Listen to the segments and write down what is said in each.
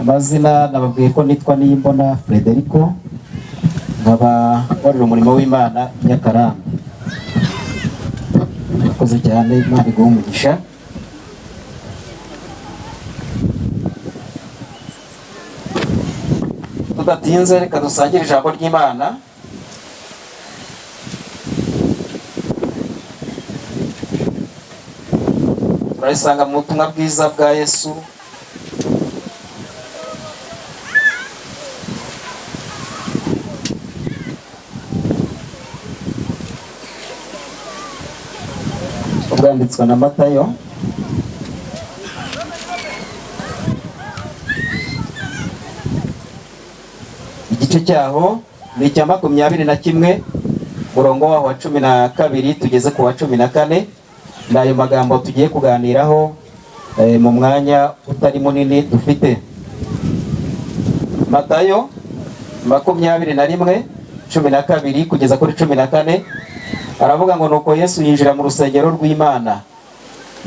Amazina nababwiye ko nitwa Niyimbona Frederico, nkaba nkorera umurimo w'Imana i Nyakarambi. Murakoze cyane, Imana iguhe umugisha. Tudatinze, reka dusangire ijambo ry'Imana. Turarisanga mu butumwa bwiza bwa Yesu, bwanditswe na Matayo, igice cyaho ni icya 21, umurongo waho wa 12 tugeze ku wa 14. Ni ayo magambo tugiye kuganiraho mu mwanya utari munini dufite. Matayo 21, 12 kugeza kuri 14, aravuga ngo: "Nuko Yesu yinjira mu rusengero rw'Imana,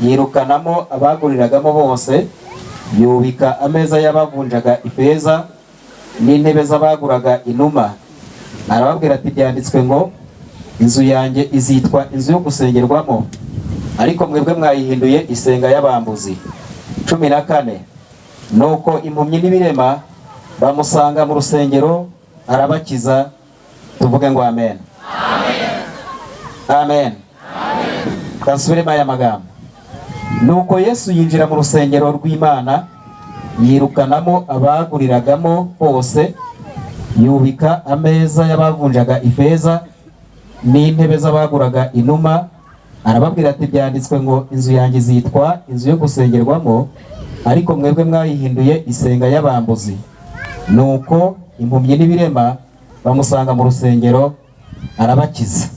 yirukanamo abaguriragamo bose, yubika ameza y'abavunjaga ifeza n'intebe z'abaguraga inuma. Arababwira ati: 'Byanditswe ngo: Inzu yanjye izitwa inzu yo gusengerwamo, ariko mwebwe mwayihinduye isenga y'abambuzi.'" 14: "Nuko impumyi n'ibirema bamusanga mu rusengero, arabakiza." Tuvuge ngo amen, amen. Kasubiremo aya magambo: "Nuko Yesu yinjira mu rusengero rw'Imana, yirukanamo abaguriragamo bose, yubika ameza y'abavunjaga ifeza n'intebe z'abaguraga inuma. Arababwira ati: 'Byanditswe ngo: Inzu yanjye izitwa inzu yo gusengerwamo, ariko mwebwe mwayihinduye isenga y'abambuzi.' Nuko impumyi n'ibirema bamusanga mu rusengero, arabakiza."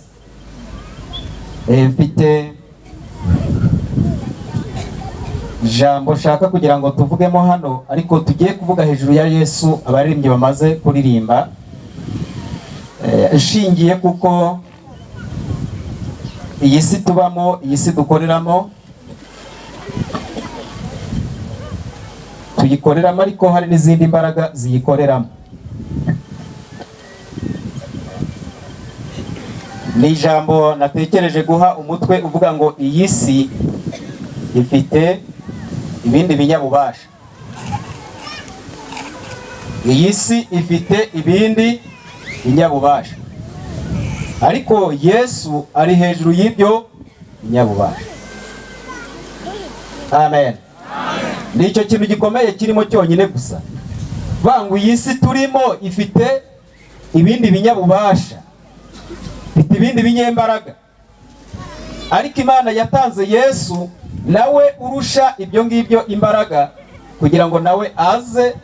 Mfite ijambo nshaka kugira ngo tuvugemo hano, ariko tugiye kuvuga hejuru ya Yesu abaririmbyi bamaze kuririmba. Nshingiye kuko iyi si tubamo, iyi si dukoreramo, tuyikoreramo, ariko hari n'izindi mbaraga ziyikoreramo. Ni ijambo natekereje guha umutwe uvuga ngo: "Iyi si ifite ibindi binyabubasha." Iyi si ifite ibindi binyabubasha, ariko Yesu ari hejuru y'ibyo binyabubasha. Amen. Ni icyo kintu gikomeye kirimo cyonyine gusa banga. Iyi si turimo ifite ibindi binyabubasha, ifite ibindi binyembaraga, ariko Imana yatanze Yesu, nawe urusha ibyo ngibyo imbaraga, kugira ngo nawe aze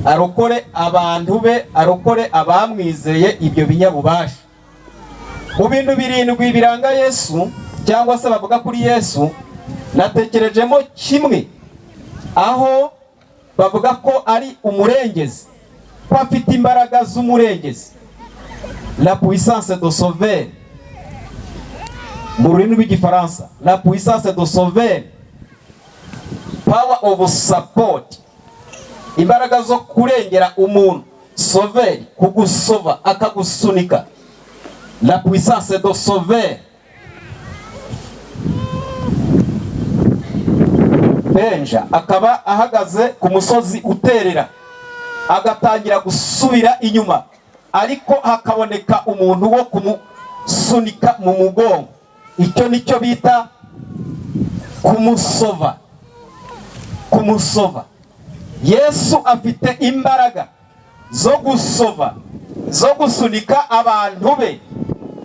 arokore abantu be, arokore abamwizeye ibyo binyabubasha. Mu bintu birindwi biranga Yesu cyangwa se bavuga kuri Yesu, natekerejemo kimwe aho bavuga ko ari umurengezi, ko afite imbaraga z'umurengezi, la puissance de sauveur mu rurimi rw'Igifaransa, la puissance de sauveur, power of support, imbaraga zo kurengera umuntu, sauveur, kugusova, akagusunika, la puissance de sauveur. Benja akaba ahagaze ku musozi uterera, agatangira gusubira inyuma, ariko hakaboneka umuntu wo kumusunika mu mugongo. Icyo nicyo bita kumusova, kumusova. Yesu afite imbaraga zo gusova, zo gusunika abantu be,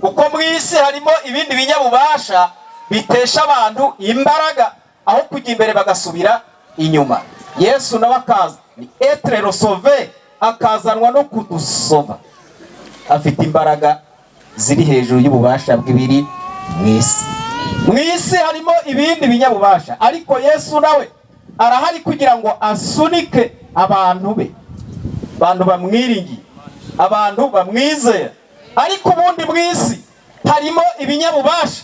kuko mu isi harimo ibindi binyabubasha bitesha abantu imbaraga, aho kujya imbere bagasubira inyuma. Yesu nawe akaza, ni être le sauveur, akazanwa no kudusova. Afite imbaraga ziri hejuru y'ububasha bw'ibiri mu isi. Mu isi harimo ibindi binyabubasha, ariko Yesu nawe arahari kugira ngo asunike abantu be, abantu bamwiringiye, abantu bamwizera. Ariko ubundi mu isi harimo ibinyabubasha,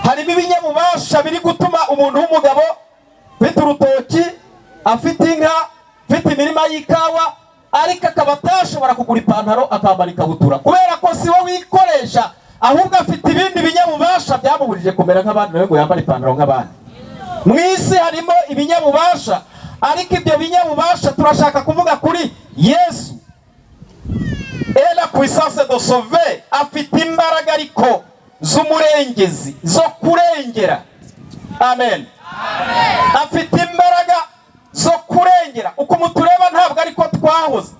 harimo ibinyabubasha biri gutuma umuntu w'umugabo ufite urutoki, afite inka, ufite imirima y'ikawa, ariko akaba atashobora kugura ipantaro, akambara ikabutura, kubera ko si we wikoresha, ahubwo afite ibindi binyabubasha byamubujije kumera nk'abandi, nawe ngo yambare ipantaro nk'abandi. Mu isi harimo ibinyabubasha, ariko ibyo binyabubasha turashaka kuvuga kuri Yesu. Et la puissance de sauver, afite imbaraga ariko z'umurengezi, zo kurengera. Amen. Afite imbaraga zo kurengera. Uko mutureba ntabwo ariko twahoze,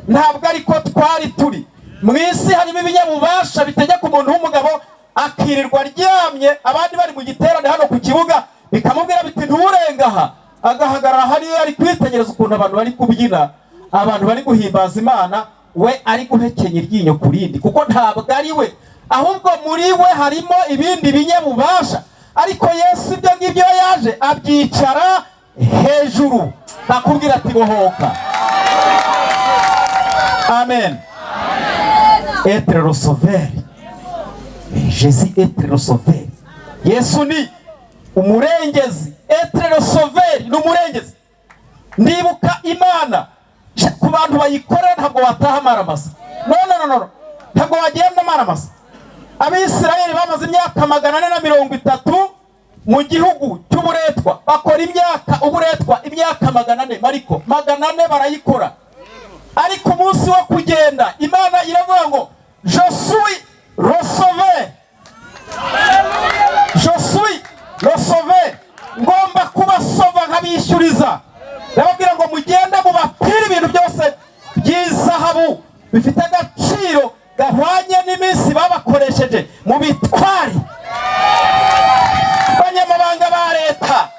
ntabwo ariko twari turi. Mu isi harimo ibinyabubasha bitegeka umuntu w'umugabo akirirwa aryamye, abandi bari mu giterane hano ku kibuga, bikamubwira biti: "Nturenga aha." Agahagarara hariya ari kwitegereza ukuntu abantu bari kubyina, abantu bari guhimbaza Imana, we ari guhekenya iryinyo ku rindi, kuko ntabwo ari we, ahubwo muri we harimo ibindi binyabubasha. Ariko Yesu ibyo ngibyo yaje abyicara hejuru, akubwira ati: "Bohoka." Amen. Être le sauveur, Jésus être le sauveur. Yesu ni umurengezi. Être le sauveur, ni umurengezi. Ndibuka Imana ku bantu bayikorera, ntabwo wataha amaramasa. No, no, no, no, ntabwo wagenda amaramasa. Abisirayeli bamaze imyaka 430 mu gihugu cy'uburetwa, bakora imyaka uburetwa imyaka 400, mariko 400 barayikora. Ariko umunsi wo kugenda, Imana iravuga ngo: "Je suis le sauveur, je suis le sauveur, ngomba kubasova nkabishyuriza." Ndababwira ngo mugende mubapire ibintu byose by'izahabu bifite agaciro gahwanye n'iminsi babakoresheje, mu bitware. Banyamabanga ba leta,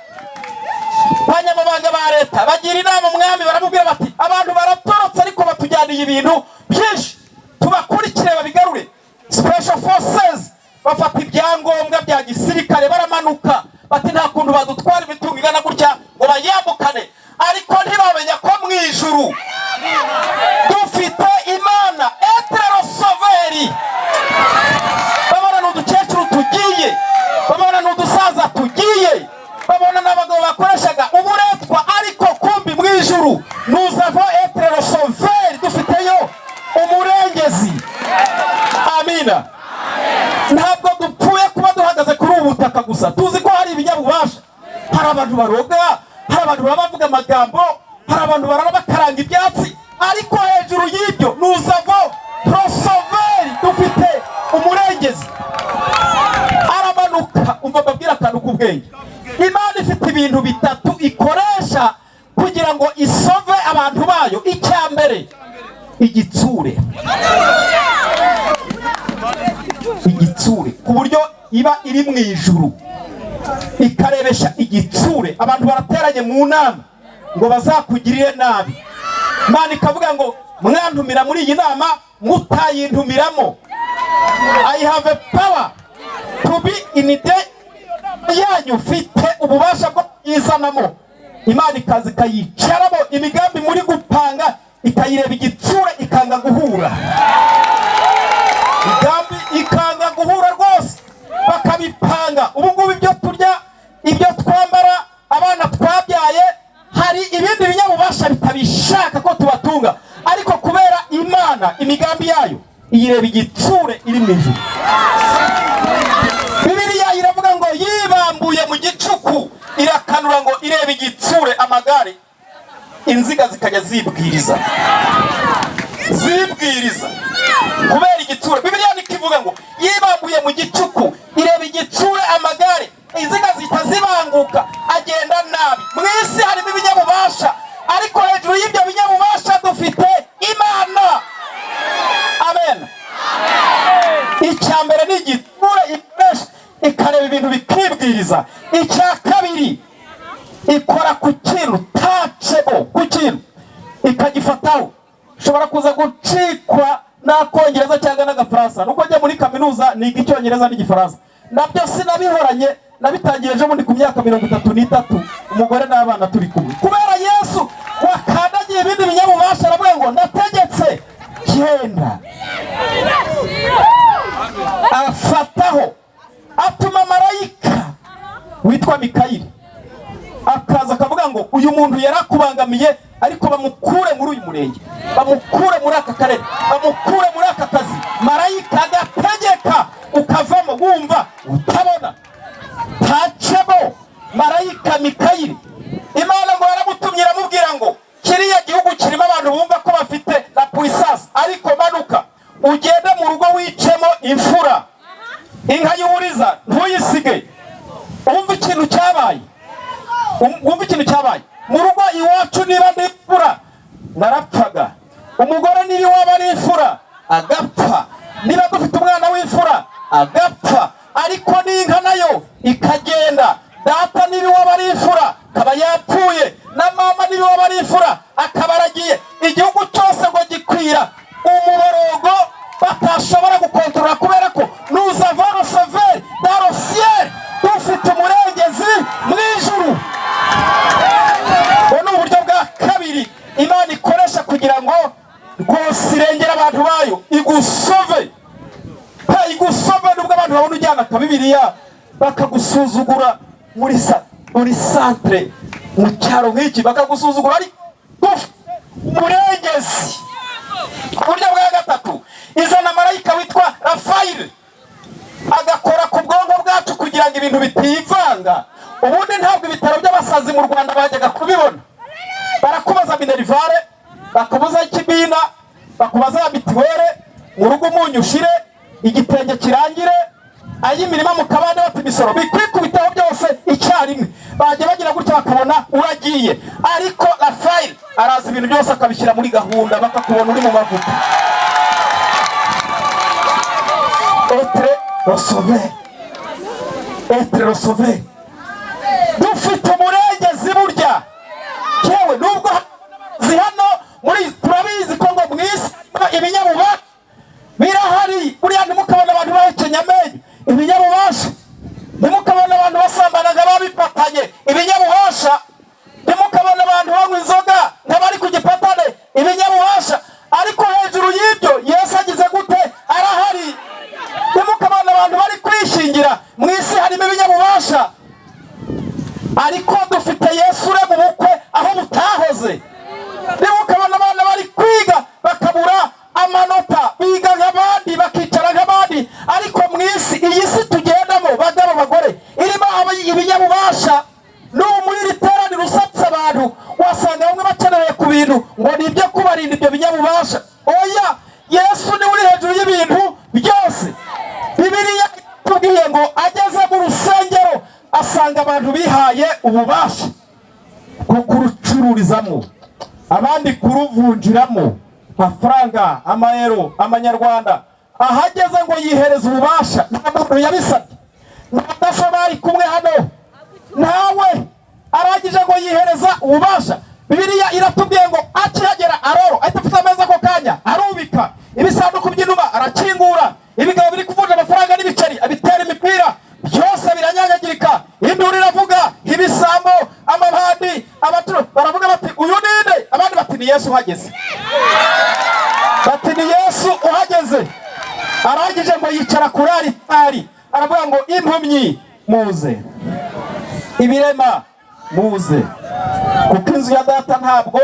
banyamabanga ba leta bagira inama umwami, baramubwira bati: "Abantu baratorotse, ariko batujyaniye ibintu byinshi, tubakurikire babigarure." Special forces bafata ibyangombwa bya gisirikare, baramanuka, bati: "Nta kuntu badutwara imitungo ingana gutya ngo bayambukane." Ariko ntibamenya ko mu ijuru dufite Imana être le sauveur. Babona ni udukecuru tugiye, babona ni udusaza tugiye, babona ni abagabo bakoreshaga uburetwa, ariko kumbi mu ijuru nous avons être le sauveur, dufiteyo umurengezi. Amina. Ntabwo dupfuye kuba duhagaze kuri ubu butaka gusa. Tuzi ko hari ibinyabubasha, hari abantu baroga, hari abantu baba bavuga amagambo, hari abantu barara bakaranga ibyatsi, ariko hejuru y'ibyo nous avons le sauveur, dufite umurengezi. Aramanuka. Umva mbabwire akantu k'ubwenge. Imana ifite ibintu bitatu ikoresha kugira ngo isove abantu bayo. Icya mbere, igitsure. Igitsure, ku buryo iba iri mu ijuru ikarebesha igitsure. Abantu barateranye mu nama ngo bazakugirire nabi, Imana ikavuga ngo: "Mwantumira muri iyi nama, mutayintumiramo, I have a power to be in the yanyu, mfite ububasha bwo kuyizanamo." Imana ikaza ikayicaramo, imigambi muri gupanga ikayireba igitsure, ikanga guhura imigambi, ikanga guhura rwose. Bakabipanga ubu ngubu, ibyo turya, ibyo twambara, abana twabyaye, hari ibindi binyabubasha bitabishaka ko tubatunga, ariko kubera Imana imigambi yayo iyireba igitsure iri mu ijuru. Bibiliya iravuga ngo yibambuye mu gicuku, irakanura, ngo ireba igitsure amagare, inziga zikajya zibwiriza, zibwiriza kubera igitsure. Bibiliya niko ivuga ngo yibambuye mu gicuku, ireba igitsure amagare, inziga zihita zibanguka, agenda nabi. Mu isi harimo ibinyabubasha, ariko hejuru y'ibyo binyabubasha dufite Imana. Amen. Icya mbere ni igitsure ikoresha, ikareba ibintu bikibwiriza. Icya kabiri, ikora ku kintu tachebo, ku kintu ikagifataho. Ushobora kuza gucikwa n'akongereza cyangwa n'agafaransa, nuko njya muri kaminuza niga Icyongereza n'Igifaransa, nabyo sinabihoranye, nabitangiye ejo bundi ku myaka 33, umugore n'abana turi kumwe. Kubera Yesu wakandagiye ibindi binyabubasha, aravuga ngo: "Ndategetse, genda." Afataho, atuma marayika witwa Mikayeli, akaza akavuga ngo: "Uyu muntu yarakubangamiye." Yarapfuye, ariko bamukure muri uyu murenge, bamukure muri aka karere, bamukure muri aka kazi. Marayika agategeka ukavamo, wumva utabona tacemo. Marayika Mikayili, Imana ngo yaramutumye, iramubwira ngo kiriya gihugu kirimo abantu bumva ko bafite la puissance, ariko manuka ugende mu rugo wicemo imfura, inka y'uburiza ntuyisige. Wumva ikintu cyabaye, wumva ikintu cyabaye mu rugo iwacu. Niba ndi imfura narapfaga, umugore niba iwaba ari imfura agapfa, niba dufite umwana w'imfura agapfa, ariko n'inka nayo ikagenda. Data niba iwaba ari imfura akaba yapfuye, na mama niba iwaba ari imfura akaba aragiye. Igihugu cyose ngo gikwira umuborogo batashobora gukontorora, kubera ko nous avons le sauveur dans le ciel, dufite umurengezi mu ijuru. Ubu ni uburyo bwa kabiri Imana ikoresha kugira ngo rwose irengere abantu bayo, igusove pa, igusove. Nubwo abantu babona ujyana akabibiriya bakagusuzugura muri centre, mu cyaro nk'iki bakagusuzugura, ariko dufite umurengezi. Uburyo bwa gatatu, izana marayika witwa Rafayeli, agakora ku bwonko bwacu kugira ngo ibintu bitivanga. Ubundi ntabwo ibitaro by'abasazi mu Rwanda bajyaga kubibona. Barakubaza minerval, bakubuza ikibina, bakubaza ya mituweli, mu rugo umunyu ushire, igitenge kirangire, ay'imirima mu kabande bata imisoro, bikwikubitaho byose icyarimwe. Bajya bagira gutya bakabona uragiye, ariko Rafayeli araza ibintu byose akabishyira muri gahunda, bakakubona uri mu mavuta. Être le sauveur, être le sauveur. Dufite umurengezi burya. Yewe, nubwo hano muri turabizi ko ngo mu isi harimo ibinyabubasha birahari. Buriya ntimukabona abantu bahekenya amenyo, ibinyabubasha. Ntimukabona abantu basambanaga babipatanye, ibinyabubasha. Ntimukabona abantu banywa inzoga nk'abari ku gipatane, ibinyabubasha. Ariko hejuru y'ibyo Yesu agize gute? Arahari. Ntimukabona abantu bari kwishingira, mu isi harimo ibinyabubasha, ariko dufite Yesu urema ubukwe aho butahoze. Ntimukabona abana bari kwiga bakabura amanota, biga nk'abandi, bakicara nk'abandi, ariko mu isi, iyi si tugendamo, bagabo, bagore, irimo ibinyabubasha. N'ubu muri iri teraniro usatse abantu wasanga bamwe bakenereye ku bintu ngo ni ibyo kubarinda ibyo binyabubasha. Oya, Yesu niwe uri hejuru y'ibintu byose. Bibiliya itubwiye ngo ageze mu rusengero asanga abantu bihaye ububasha bwo kurucururizamo, abandi kuruvunjiramo amafaranga, amayero, amanyarwanda. Ahageze ngo yihereza ububasha. Nta muntu yabisabye, nta daso bari kumwe hano, ntawe. Arangije ngo yihereza ububasha. Bibiliya iratubwiye ngo akihagera aroro ahita afite ameza, ako kanya arubika ibisanduku by'inuma, arakingura ibigabo biri kuvunja amafaranga n'ibiceri, abitera imipira, byose biranyanyagirika. Induru iravuga, ibisambo, amabandi, abaturo baravuga bati: "Uyu ninde?" Abandi bati: "Ni Yesu uhageze." Bati: "Ni Yesu uhageze." Arangije ngo yicara kuri aritari, aravuga ngo: "Impumyi muze, ibirema muze, kuko inzu ya Data ntabwo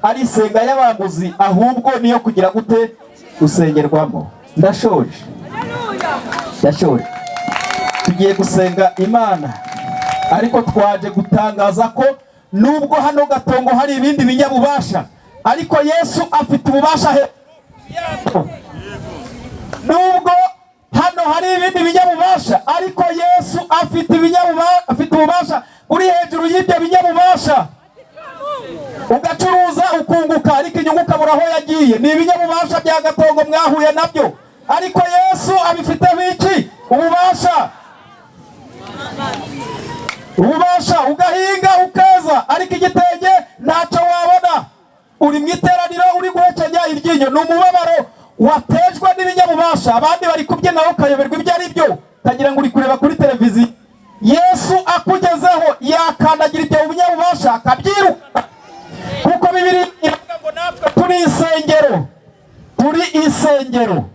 ari isenga y'abambuzi, ahubwo niyo kugira gute? Gusengerwamo." Ndashoje, ndashoje. Tugiye gusenga Imana, ariko twaje gutangaza ko nubwo hano Gatongo hari ibindi binyabubasha, ariko Yesu afite ububasha hejuru. Nubwo hano hari ibindi binyabubasha, ariko Yesu afite ububasha buri hejuru y'ibyo binyabubasha. Ugacuruza ukunguka, ariko inyungu ukabura aho yagiye, ni ibinyabubasha bya Gatongo mwahuye nabyo, ariko Yesu abifiteho iki? Ububasha, ububasha. Ugahinga ukeza, ariko igitenge ntacyo wabona. Uri mu iteraniro uri guhekenya iryinyo, ni umubabaro watejwe n'ibinyabubasha. Abandi bari kubyina, ukayoberwa ibyo ari byo, ukagira ngo uri kureba kuri televiziyo. Yesu akugezeho yakandagira ibyo binyabubasha akabyirukana, kuko Bibiliya iravuga ngo natwe turi insengero, turi insengero.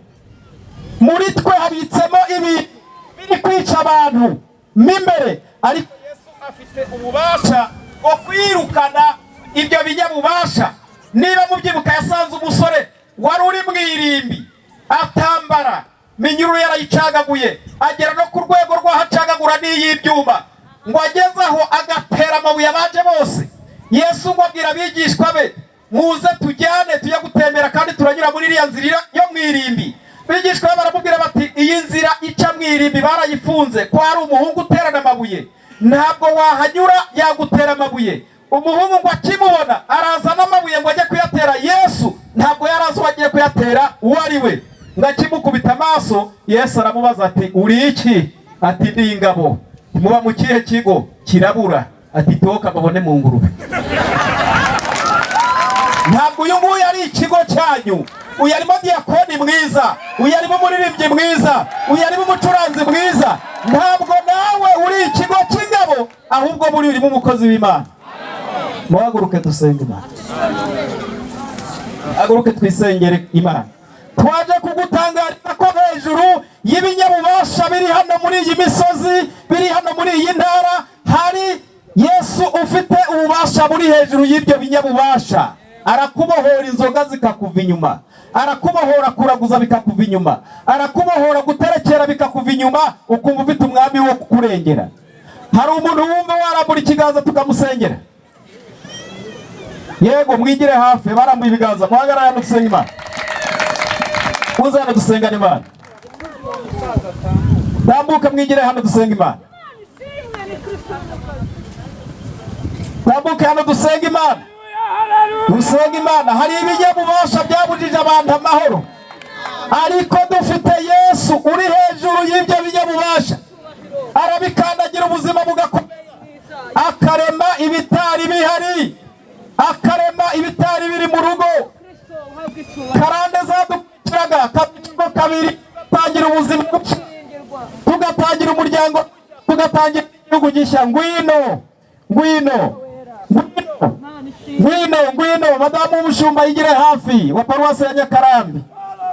Muri twe habitsemo ibintu biri kwica abantu mo imbere, ariko Yesu afite ububasha bwo kwirukana. Ibyo binyabubasha, niba mubyibuka, yasanze umusore wari uri mu irimbi atambara minyururu, yarayicagaguye, agera no ku rwego rw'aho acagagura n'iy'ibyuma, ngo ageze aho agatera amabuye abaje bose. Yesu ngo abwira abigishwa be: "Muze tujyane, tujye gutembera, kandi turanyura muri iriya nzira yo mu irimbi." Abigishwa be baramubwira bati: "Iyi nzira ica mu irimbi barayifunze, ko hari umuhungu uterana amabuye, ntabwo wahanyura, yagutera amabuye." Umuhungu ngo akimubona araza n'amabuye ngo ajye kuyatera Yesu. Ntabwo yari azi uwo agiye kuyatera uwo ari we. Ngo akimukubita amaso, Yesu aramubaza ati: "Uri iki?" Ati: "Ndi ingabo." "Muba mu kihe kigo?" Kirabura. Ati: "Toka babone mu ngurube. Ntabwo uyu nguyu ari ikigo cyanyu. Uyu arimo diyakoni mwiza, uyu arimo umuririmbyi mwiza, uyu arimo umucuranzi mwiza. Ntabwo nawe uri ikigo cy'ingabo, ahubwo muri urimo umukozi w'Imana." Muhaguruke dusenge Imana, haguruke twisengere Imana. Twaje kugutangariza ko hejuru y'ibinyabubasha biri hano muri iyi misozi, biri hano muri iyi ntara, hari Yesu ufite ububasha buri hejuru y'ibyo binyabubasha. Arakubohora inzoga zikakuva inyuma, arakubohora kuraguza bikakuva inyuma, arakubohora guterekera bikakuva inyuma, ukumva ufite umwami wo kukurengera. Hari umuntu wumva warambura ikiganza tukamusengera? Yego, mwigire hafi. Barambuye ibiganza, muhagarare hano dusenga Imana. Muze hano dusengane Imana. Tambuka mwigire hano dusenga Imana. Tambuke hano dusenga Imana, dusenga Imana. Hari ibinyabubasha byabujije abantu amahoro, ariko dufite Yesu uri hejuru y'ibyo binyabubasha. Arabikandagira, ubuzima bugakomeza, akarema ibitari bihari, akarema ibitari biri mu rugo. Karande zadukurikiraga kabiri, tugatangira ubuzima bushya, tugatangira umuryango, tugatangira igihugu gishya. Ngwino, ngwino, ngwino, ngwino, ngwino. Madamu w'umushumba yigire hafi, wa paruwasi ya Nyakarambi,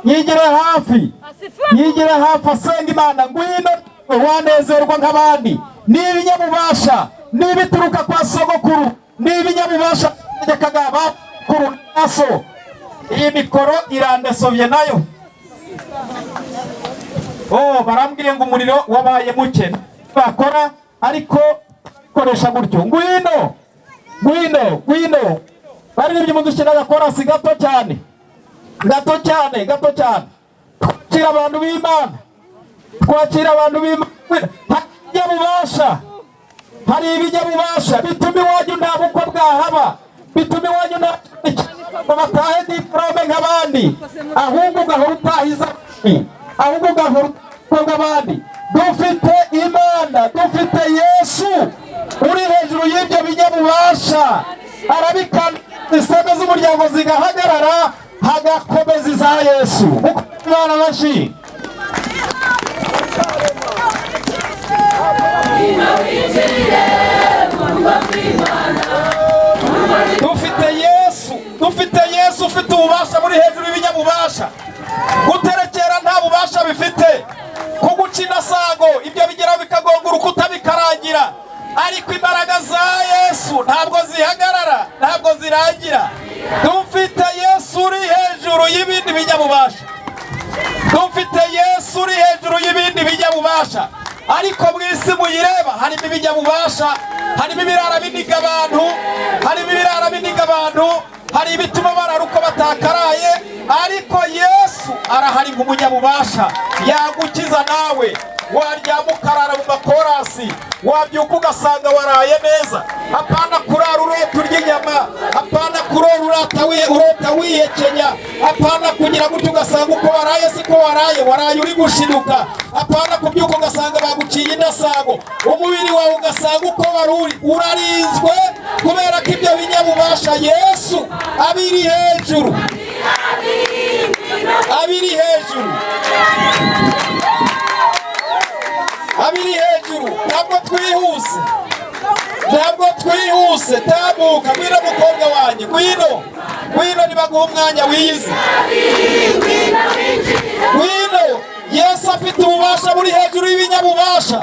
yigire hafi, yigire hafi asenga Imana. Ngwino wanezerwa nk'abandi. Ni ibinyabubasha, ni ibituruka kwa sogokuru, ni ibinyabubasha tegekaga bakuru na so. Iyi mikoro irandesovye nayo. Oh, barambwiye ngo umuriro wabaye muke bakora, ariko koresha gutyo. Ngwino, ngwino, ngwino. Baririmbye, mudushyira agakorasi gato cyane, gato cyane, gato cyane. Twakira abantu b'Imana, twakira abantu b'Imana. Hari ibinyabubasha, hari ibinyabubasha bituma iwanyu nta bukwe bwahaba, bituma iwanyu nta ngo batahe diporome nk'abandi, ahubwo ugahora utahiza, ahubwo ugahora utaha nk'abandi. Dufite Imana, dufite Yesu uri hejuru y'ibyo binyabubasha. Arabikana, iseme z'umuryango zigahagarara, hagakomeza iza Yesu. Imana amashyi. Dufite Yesu, dufite Yesu ufite ububasha buri hejuru y'ibinyabubasha. Guterekera nta bubasha bifite, kuguca inasago ibyo bigeraho bikagonga urukuta bikarangira, ariko imbaraga za Yesu ntabwo zihagarara, ntabwo zirangira. Dufite Yesu uri hejuru y'ibindi binyabubasha, dufite Yesu uri hejuru y'ibindi binyabubasha. Ariko mu isi muyireba harimo ibinyabubasha, harimo ibirara biniga abantu, harimo ibirara biniga abantu, hari ibituma barara uko batakaraye, ariko Yesu arahari nk'umunyabubasha, yagukiza nawe. Waryama ukarara mu makorasi, wabyuka ugasanga waraye neza. Apana kurara urota urya inyama, apana kurora urota wihekenya, apana kugira gutyo ugasanga uko waraye siko waraye, waraye uri gushiduka, apana kubyuka ugasanga baguciye indasago, umubiri wawe ugasanga uko wari uri urarinzwe, kubera ko ibyo binyabubasha Yesu abiri hejuru, abiri hejuru, abiri hejuru. Ntabwo twihuse, ntabwo twihuse. Tambuka, ngwino mukobwa wanjye, ngwino, ngwino, nibaguha umwanya wiyizi, ngwino. Yesu afite ububasha buri hejuru y'ibinyabubasha.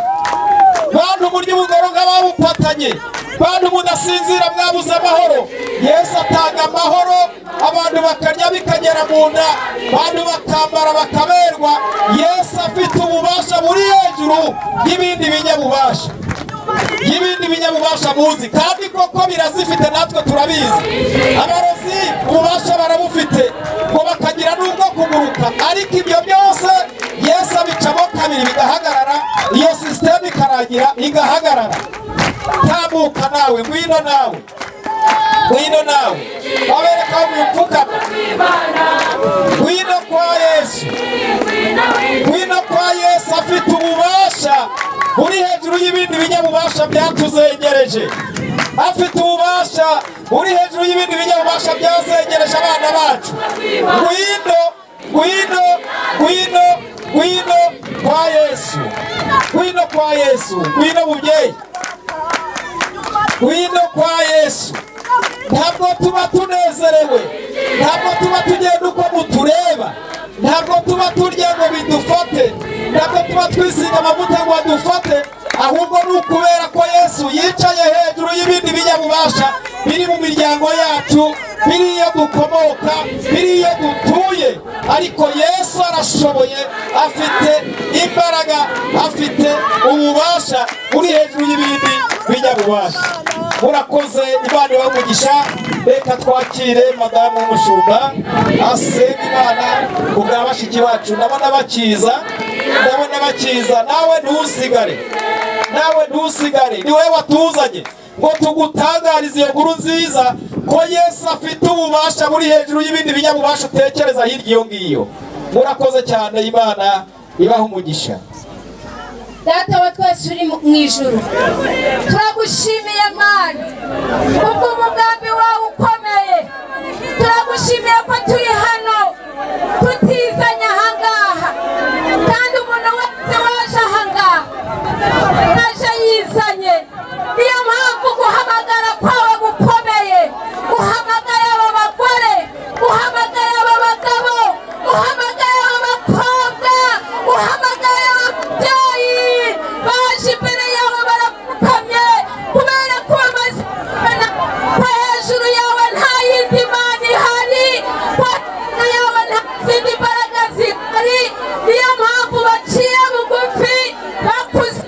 Bantu murya ubugoro nk'ababupatanye. Bantu mudasinzira, mwabuze amahoro. Yesu atanga amahoro, abantu bakarya bikagera mu nda, abantu bakambara bakaberwa. Yesu afite ububasha buri hejuru y'ibindi binyabubasha, y'ibindi binyabubasha muzi, kandi koko birazifite, natwe turabizi. Abarozi ububasha barabufite, ngo bakagira n'ubwo kuguruka, ariko ibyo byose Yesu abicamo kabiri bigahagarara, iyo système ikarangira igahagarara. Tambuka nawe, ngwino nawe, ngwino nawe, babereka aho mwipfukama. Ngwino kwa Yesu, ngwino kwa Yesu. Afite ububasha buri hejuru y'ibindi binyabubasha byatuzengereje. Afite ububasha buri hejuru y'ibindi binyabubasha byazengereje abana bacu. Ngwino, ngwino, ngwino, ngwino kwa Yesu, ngwino kwa Yesu, ngwino mubyeyi, ngwino kwa Yesu. Ntabwo tuba tunezerewe, ntabwo tuba tugenda uko mutureba, ntabwo tuba turya ngo bidufate, ntabwo tuba twisiga amavuta ngo adufate, ahubwo ni ukubera ko Yesu yicaye hejuru y'ibindi binyabubasha biri mu miryango yacu, biri iyo dukomoka, biri iyo dutuye. Ariko Yesu arashoboye, afite imbaraga, afite ububasha buri hejuru y'ibindi binyabubasha. Murakoze, Imana ibahe umugisha. Reka twakire madamu w'umushumba asenga Imana ku bwa bashiki bacu. Ndabona bakiza, ndabona bakiza. Nawe ntusigare, nawe ntusigare. Ni wowe watuzanye ngo tugutangarize iyo nkuru nziza ko Yesu afite ububasha buri hejuru y'ibindi binyabubasha utekereza hirya iyo ngiyo. Murakoze cyane, Imana ibaha umugisha. Data wa twese uri mu ijuru, turagushimiye Mana kubw'umugambi wawe ukomeye. Turagushimiye ko turi hano tutizanye ahangaha, kandi umuntu wese waje ahangaha yaje yizanye. Niyo mpamvu guhamagara kwawe gukomeye. Guhamagara aba bagore, guhamagara aba bagabo, guhamagara aba bakobwa, guhamagara ababyeyi baje imbere yawe barapfukamye, kubera ko bamaze kubona ko hejuru yawe nta yindi mana ihari, ko hejuru yawe nta zindi mbaraga zihari. Niyo mpamvu baciye bugufi, bakuze,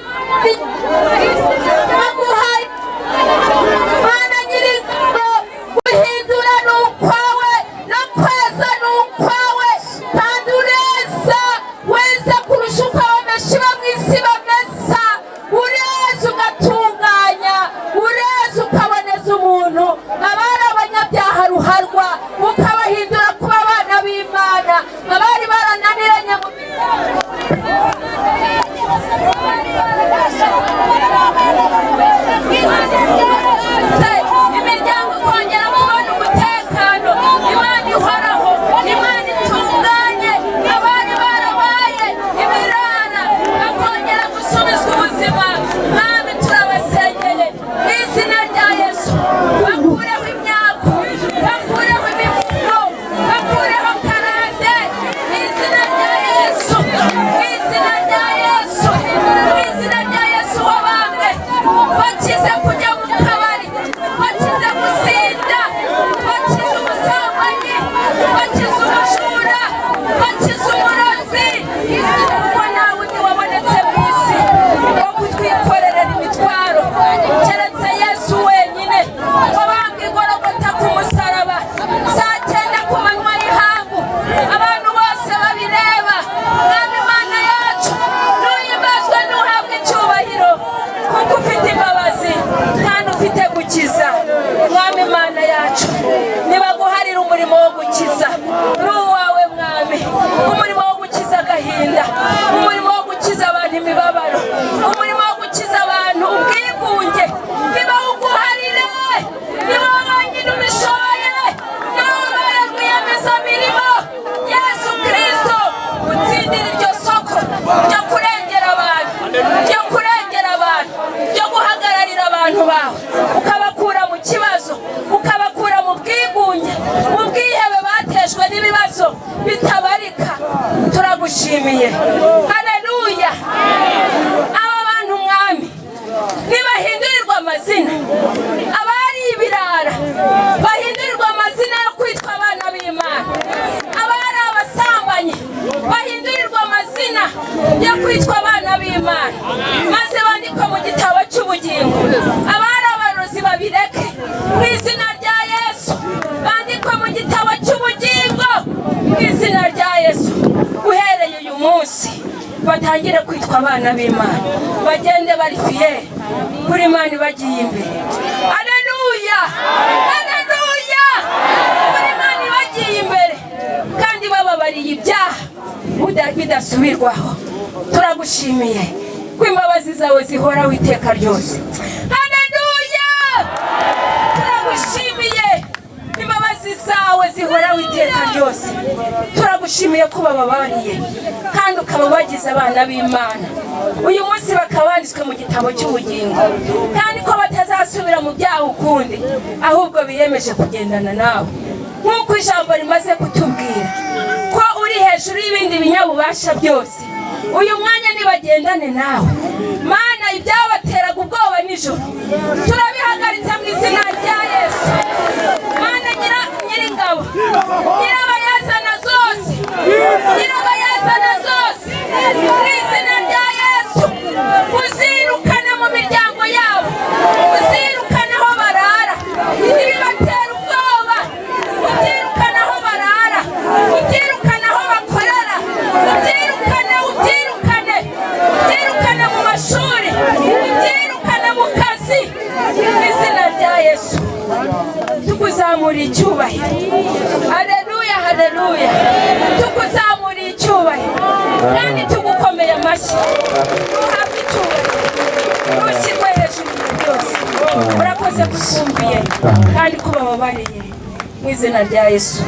baguhaye. Mana Nyiringabo, guhindura ni ukwawe, no kweza ni ukwawe, kandi ureza, weza kurusha uko abameshi bo mu isi bamesa. Ureza ugatunganya, ureza ukaboneza umuntu. Abari abanyabyaha ruharwa ukabahindura kuba abana b'Imana, abari barananiranye mu imiryango ikongera kubona umutekano. Imana ihoraho, Imana itunganye, abari barabaye ibirara bakongera gusubizwa ubuzima. Mwami, turabasengeye mu izina rya Yesu. Bakureho imyaku, bakureho imivumo, bakureho karande mu izina rya Yesu, mu izina rya Yesu, mu izina rya Yesu wabambwe. Bakize kujya mu kabari, bakize gusinda, bakize ubusambanyi, bakize ubujura, bakize uburozi, kuko nta wundi wabonetse mu isi wo kutwikorerera imitwaro keretse Yesu wenyine wabambwe igorogota ku musaraba saa 9 ku manywa y'ihangu, abantu bose babireba. Mwami Imana yacu, ntuhimbazwe, ntuhabwe icyubahiro, kuko ufite imbabazi kandi ufite gukiza. Mwami Imana yacu, nibaguharira umurimo wo gukiza, ni uwawe Mwami. Umurimo wo gukiza agahinda, umurimo wo gukiza abantu imibabaro, umurimo wo gukiza abantu ubwigunge, nibawuguharire. Ni wowe wenyine ubishoboye, ni wowe ubaye rwiyemezamirimo. Yesu Kirisito, utsindira iryo soko ryo kurengera abantu, ryo kurengera abantu, ryo guhagararira abantu bawe, ukabakura mu kibazo, ukabakura mu bwigunge, mu bwihebe batejwe n'ibibazo bitabarika. Turagushimiye, haleluya. Aba bantu Mwami, nibahindurirwa amazina. Batangire kwitwa abana b'Imana, bagende bari fiers kuri Imana ibagiye imbere. Aleluya, aleluya! Kuri Imana ibagiye imbere kandi bababariye ibyaha bidasubirwaho. Turagushimiye ko imbabazi zawe zihoraho iteka ryose. Haleluya! Turagushimiye, imbabazi zawe zihoraho iteka ryose. Turagushimiye ko bababariye kandi ukaba bagize abana b'Imana uyu munsi, bakaba banditswe mu gitabo cy'ubugingo, kandi ko batazasubira mu byaha ukundi, ahubwo biyemeje kugendana nawe, nk'uko ijambo rimaze kutubwira ko uri hejuru y'ibindi binyabubasha byose. Uyu mwanya nibagendane nawe, Mana. Ibyabateraga ubwoba nijoro turabihagaritse mu izina rya Yesu. Mana nyiringabo, nyirabayazana zose, nyirabayazana zose, mu izina rya Yesu, uzirukana mu miryango yabo, uzirukana aho barara. Ibibatera ubwoba ubyirukana aho barara, ubyirukana aho bakorera, ubyirukane, ubyirukane, ubyirukane mu mashuri, ubyirukane mu kazi, mu izina rya Yesu. Tukuzamuriye icyubahiro. Haleluya, haleluya! Tukuzamuriye icyubahiro kandi tugukomeye amashyi. Uhabwe icyubahiro, ushyirwe hejuru muri byose. Urakoze kutwumviye kandi ko bababariye, mu izina rya Yesu.